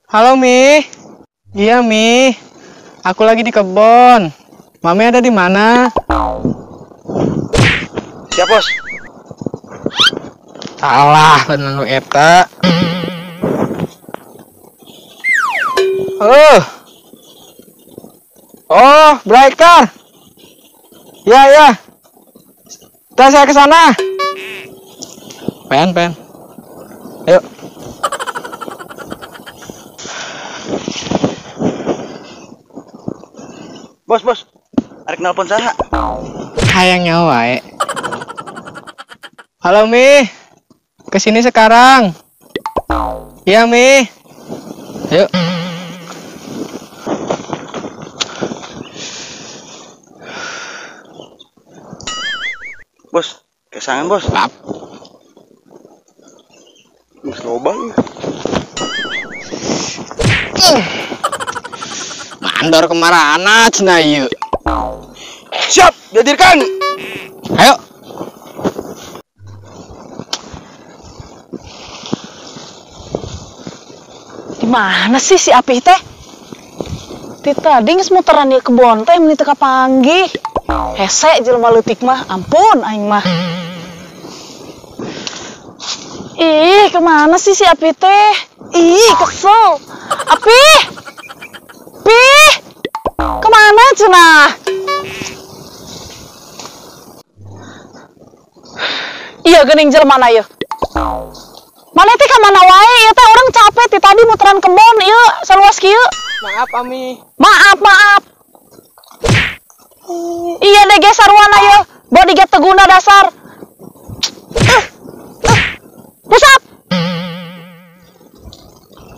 Halo Mi. Iya Mi. Aku lagi di kebun. Mami ada di mana? Siap, Bos. Salah bener lu eta. Oh. Oh, breaker. Ya, ya. Kita saya ke sana. Pen, pen. Ayo. Bos, bos. Arek nelpon saha? Hayang nyawa wae. Halo Mi. Kesini sekarang. Iya Mi. Ayo. Bos, kesangan bos. Lap. Geus loba ieu. Mandor kemarana cenah ieu. Siap, dihadirkan. Ayo. Di mana sih si Apih teh? Ti tadi geus muteran ieu kebon teh meuni teu kapanggih. Hese jelema leutik mah, ampun aing mah. Ih, kemana sih si Apih teh? Ih, kesel. Apih! Pih! Kemana cenah? Iya geuning jelema na ieu. Mana teh ka mana wae ieu teh urang capek ti tadi muteran kebon ieu saluas kieu. Maaf Ami. Maaf, maaf. Iya deh ge sarwana ieu, bodyguard teu guna dasar. Push up.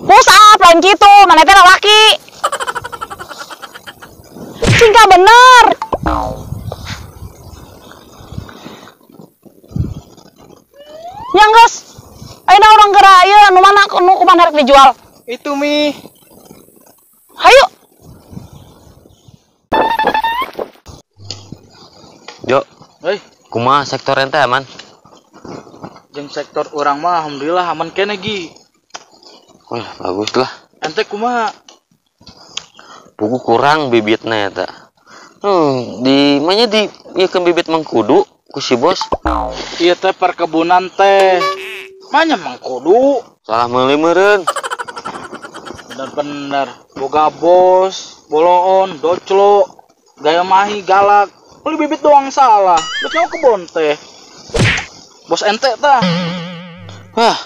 Push up lain kitu, mana teh lalaki. Singka bener. Yang geus. Ayeuna urang geura ieu nu mana nu kumaha rek dijual? Itu Mi. Hayu. Jo. Hei, kumaha sektor ente aman? Jeung sektor urang mah alhamdulillah aman keneh gi. Wah, bagus lah. Ente kumaha? Buku kurang bibitna eta. Di mana di ieu bibit mangkudu ku si bos? Ieu teh perkebunan teh. Manya mangkudu? Salah meuli meureun. Bener-bener boga bos, boloon, doclo, gaya mahi galak. Beli bibit doang salah. Terus nyawa kebon teh. Bos ente tah. Hah.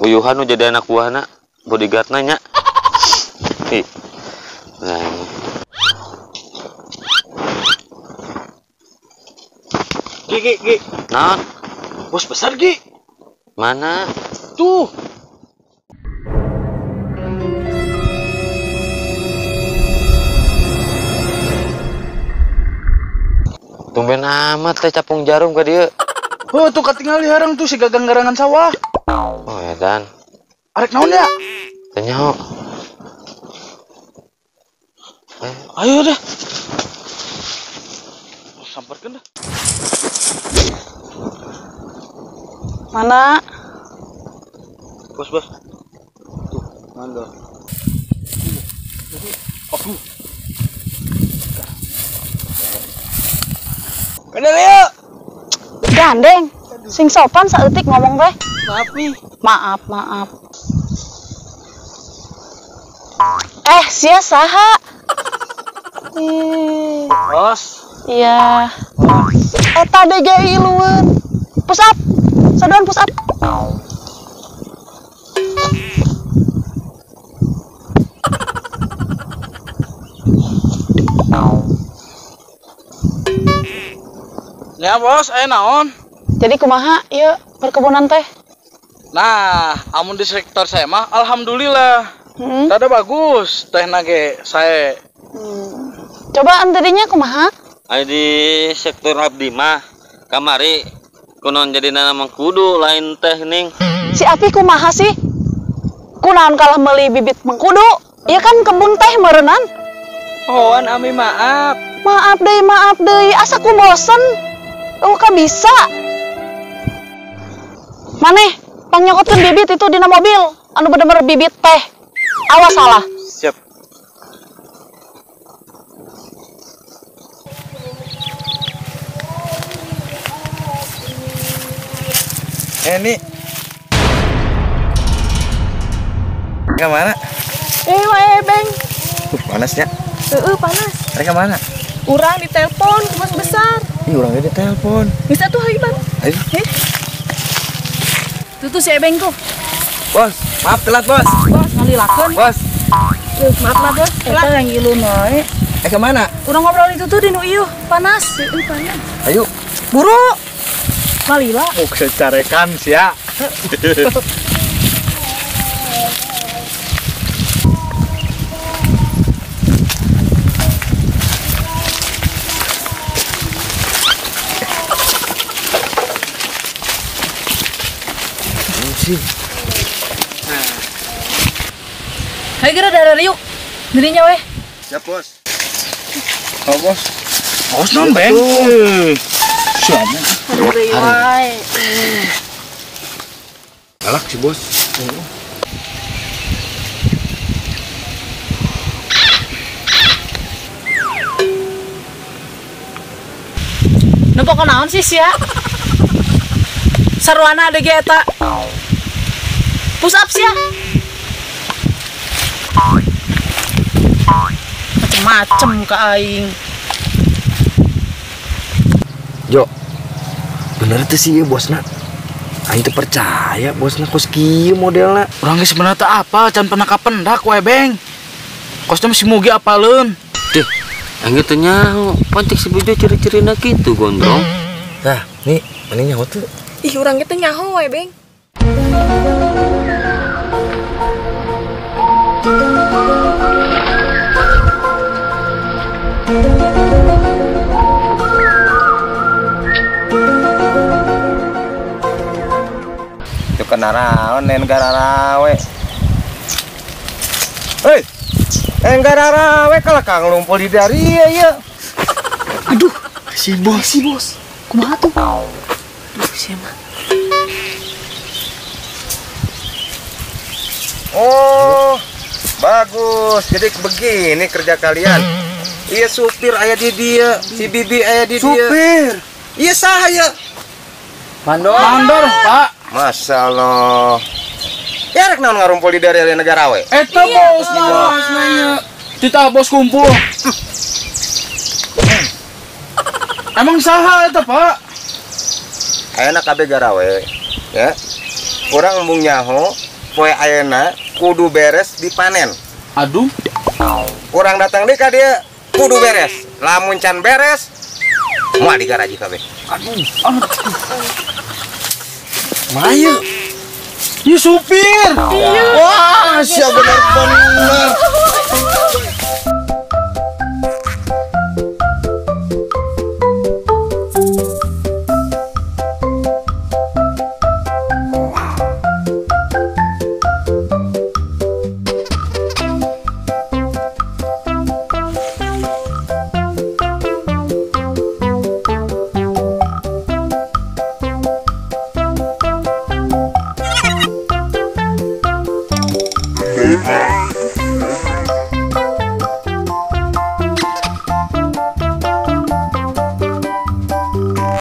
Uyuhan nu jadi anak buahna, bodyguardna nya. Ih. Nah. Gi, gi, gi. Naon? Bos besar, Gi. Mana? Tuh. Tumben amat teh capung jarum ka dieu. Oh, tuh katingali harang tuh si gagang garangan sawah. Oh, edan. Arek naon ya? Teu nyaho. Ayo deh. Samperkeun dah. Mana? Bos, bos. Tuh, mandor. Aduh. Bener yuk. Gandeng, sing sopan saeutik ngomong teh. Maaf Mi. Maaf, maaf. Sia saha? Bos. Iya. Eta DGI lueun. Push up. Saduan push up. Ya bos, aya naon? Jadi kumaha ieu perkebunan teh? Nah, amun di sektor saya mah alhamdulillah. Rada bagus teh nage saya. Coba antirinya kumaha? Aya di sektor abdi mah kamari kunaon jadi nanam mengkudu lain teh ning. Si Api kumaha sih? Kunaon kalah meuli bibit mengkudu? Ieu kan kebun teh meureunnan. Pohoan Ami maaf. Maaf deui, maaf deui. Asa ku bosen. Oh, kan bisa. Maneh pangnyokotkeun bibit itu dina mobil. Anu bener-bener bibit teh. Awas salah. Siap. Ini ke mana? Wae Beng. Panasnya. Panas. Mereka mana? Urang ditelepon ke bos besar. Ih, urangnya ditelepon. Bisa tuh ayo Bang. Ayo. Tuh si Ebeng tuh. Bos, maaf telat, Bos. Bos, ngalilakeun. Bos. Maaf lah, Bos. Eta yang ngilu noe. Kemana? Urang ngobrol itu tuh di nu ieu, panas. Panas. Ayo. Buru. Malila. Mau kecarekan sia. Sih. Hayo geura darah riuk. Dirinya weh. Siap, Bos. Oh, Bos. Bos non, Beng. Siap. Hari. Galak sih, Bos. Nempo naon sih sia? Sarwana deui ge eta. Push up sia. Macem-macem ka aing. Jo. Bener teh sih ya bosna. Aing teu percaya bosna kos kieu modelna. Urang ge sebenarnya teh apa can pernah kapendak wae Beng. Kosnya si Mugi apaleun. Teh, aing teh nyaho, pancek si Bejo ciri-cirina kitu gondrong. Nah, nih mending nyaho tuh. Ih, urang ge teh nyaho wae Beng. Itu kenaraon lain gararawe. Hei, gararawe kalah kang lumpur di dari ya. Aduh, si bos, si bos. Kumaha tuh? Aduh, siapa? Oh, bagus. Jadi begini kerja kalian. Iya supir ayah di dia, si bibi ayah di dia. Supir. Iya saya. Mandor. Mandor, Pak. Masya Allah. Ya rek naon ngarumpul di dari negara we. Eta bos, bos nanya. Kita bos kumpul. Emang saha eta, Pak? Ayeuna kabeh garawe, ya. Urang embung nyaho, poe ayeuna kudu beres dipanen. Aduh. Urang datang deui ka dieu kudu beres. Lamun can beres, moal digaraji kabeh. Aduh. Mayu. Ih supir. Wah, siap benar-benar.